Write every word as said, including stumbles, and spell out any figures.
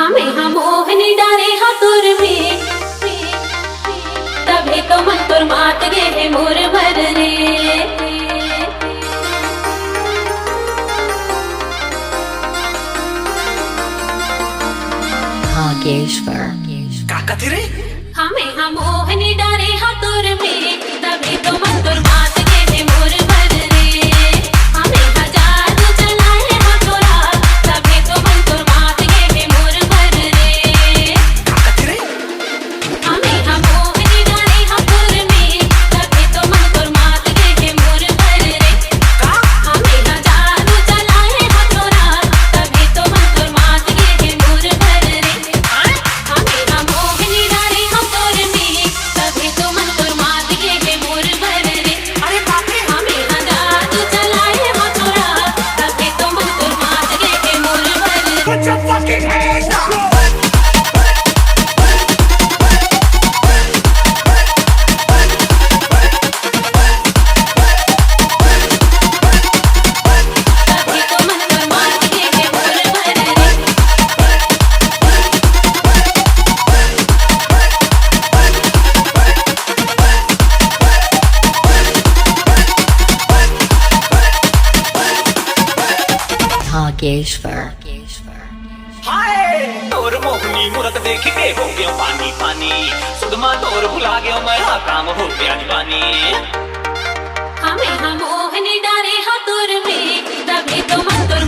हमें हम मोहनी डारे हा तोर में, तभे तो मन तोर मात गे हे मोर बर रे। भागेश्वर। का कथे रे? हमें हम मोहनी डारे हा तोर में, तभे तो मन तोर मात गे हे मोर बर रे। हमें हा जादू चलाए हा तोरा, तभे तो मन तोर मात गे हे मोर बर रे। का कथे रे? हमें हा मोहनी डारे हा तोर में, तभे तो मन तोर मात गे हे मोर बर रे। का? हमें हा जादू चलाए हा तोरा, तभे तो मन तोर मात गे हे मोर बर रे। हमें हा मोहनी डारे हा तोर में, तभे तो मन तोर मात गे हे मोर बर रे। अरे बाप रे। हमें हा जादू चलाए हा तोरा, तभे तो मन तोर मात गे हे मोर बर रे। Put your fucking hands up. Bhageshwar. हाय, तोर मोहनी मूरत देखी के हो गयो पानी पानी। सुदमा तोर भुला गयो मैं, हा काम हो गया दीवानी। हमें हा मोहनी डारे हा तोर में, तभे तो मन तोर